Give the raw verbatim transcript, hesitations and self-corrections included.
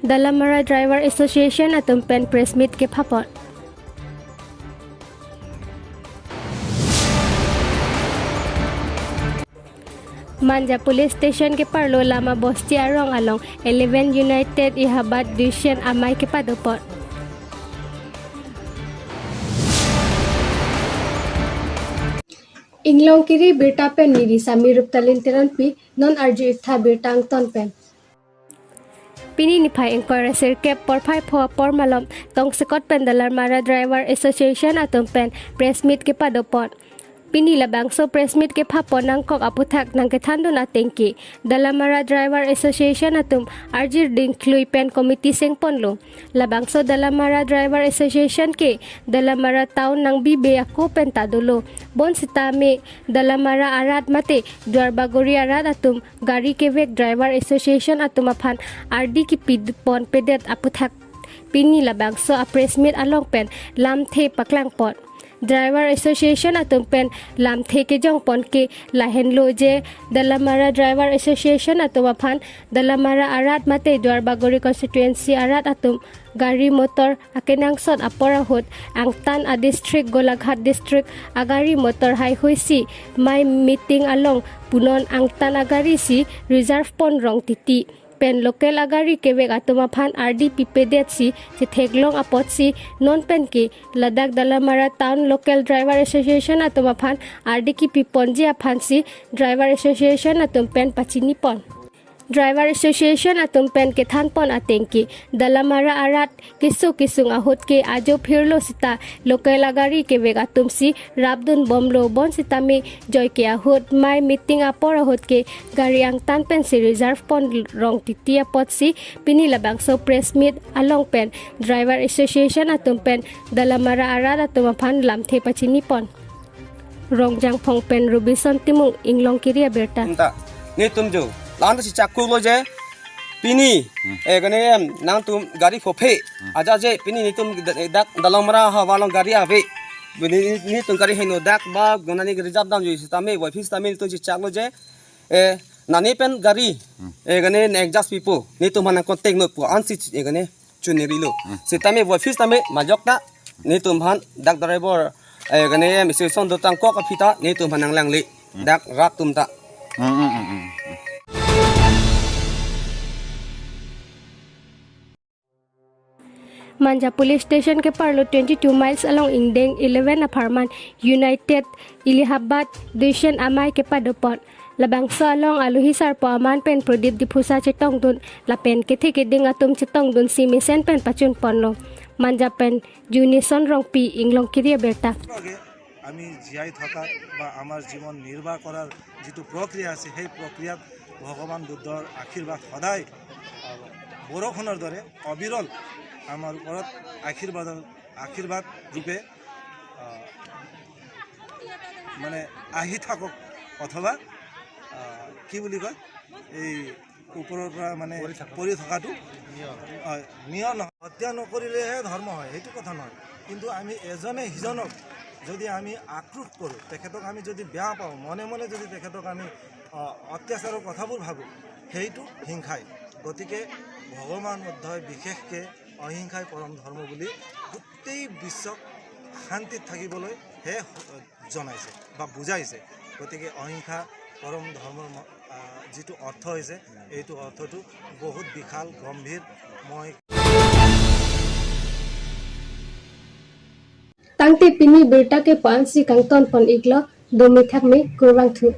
Dalamara Driver Association atum pen press meet kepha pon. Manja Police Station keparlo Lama Bosti arong along Eleven United Ihabad Duishan amei kepado pon. Inglongkiri abirta pen neli Sami Ruptalin Teronpi, non arju-ik tha birta angton pen. Pini niphai ingkoi ra sirkep porphai pho apor malom tongsekot pen Dalamara Driver Association atum pen press meet kepado pon. Pini labangso press meet kepha pon nangkok aphuthak nangkethandun ateng ke Dalamara Driver Association atum arjir dingklui pen committee seng ponlo. Labangso Dalamara Driver Association ke Dalamara town nangbibe ako pen ta dolo. Bonsitame Dalamara arat mate Duarbagori arat atum gari kevek Driver Association atum aphan ardi kepi ponpedet aphuthak pini labangso a press meet along pen lamthe paklang pon. Driver Association atum pen lamthe kejong pon ke lahenlo je Dalamara Driver Association atum aphan Dalamara arat mate Duarbagori constituency arat atum gari motor akenangsot apor ahut angtan a district Golaghat district agari motor haihui si mei meeting along punon angtan agari si reserve pon rong titi pen local agari kevek atum aphan ardi pipedet si chetheklong apotsi non pen ke ladak Dalamara Town Local Driver Association atum aphan ardi kipi ponji aphan si Driver Association atum pen pachini pon. Driver Association atum pen kethan pon ateng ke Dalamara arat keso kesung ahut ke ajo phirlo seta local agari kevek atum si rapdun bomlo bonsitame joike ahut mei meeting apor ahut ke gari angtan pen si reserve pon rong titi apotsi pini labangso press meet along pen Driver Association atum pen Dalamara arat atum aphan lamthe pachini pon. Rongjangphong pen Robinson Timung, Inglongkiri abirta. Anta, netum jo, lanta si chakku lo je, pini, eh, kene em, nangtum gari phophe, aja je, pini netum dak, dak Dalamara havar along gari ave, pini netum gari heno dak ba, gonani gari jap dam jo, sitame, wifi sitame netum si chaklo je, eh, nani pen gari, eh, kene ne adjust pipo, netum aphan contact no pu, ansi, eh, kene, chunirilo. Sitame wifi sitame majok ta netum aphan dak driver, eh, kene em association dotang kok aphi ta netum aphan nanglangle. Dak rat atum ta. Manja Police Station keparlo twenty-two miles along ingdeng eleven apharman United Ihabad Duishan amei kepado pon. Labangso along alohi sarpo aman pen Prodip Diphusa chetongdun lapen kethe keding atum chetongdun si mesen pen pachun ponlo. Manja pen Junison Rongpi, Inglongkiri abirta. আগে আমি জীয়াই থকাত বা আমাৰ জীৱন নিৰ্বাহ কৰাৰ যিটো প্ৰক্ৰিয়া আছে, সেই প্ৰক্ৰিয়াত ভগৱান বুদ্ধৰ আশীৰ্বাদ সদায়, আহ, বৰষুণৰ দৰে অবিৰল আমাৰ ওপৰত আশীৰ্বাদৰ, আশীৰ্বাদ ৰূপে, আহ, মানে আহি থাকক, অথবা, আহ, কি বুলি কয়, এই ওপৰৰ পৰা মানে পৰি থাকক। পৰি থকাটো, নিয়ৰ। হয়, নিয়ৰ নহয়। হত্যা নকৰিলেহে ধৰ্ম হয়, সেইটো কথা নহয়। কিন্তু আমি এজনে সিজনক যদি আমি আক্ৰোশ কৰোঁ, তেখেতক আমি যদি বেয়া পাওঁ, মনে মনে যদি তেখেতক আমি, আহ, অত্যাচাৰৰ কথাবোৰ ভাবোঁ, সেইটো হিংসাই। গতিকে ভগৱান বুদ্ধই বিশেষকৈ অহিংসাই পৰম ধৰ্ম বুলি গোটেই বিশ্বক শান্তিত থাকিবলৈ হে জনাইছে বা বুজাইছে। গতিকে অহিংসা পৰম ধৰ্মৰ ম-, আহ, যিটো অৰ্থ হৈছে, এইটো অৰ্থটো বহুত বিশাল, গম্ভীৰ। মই Tangte pini birta kepu-an si kangton pon-iklo, dome thakme, kurvangthu.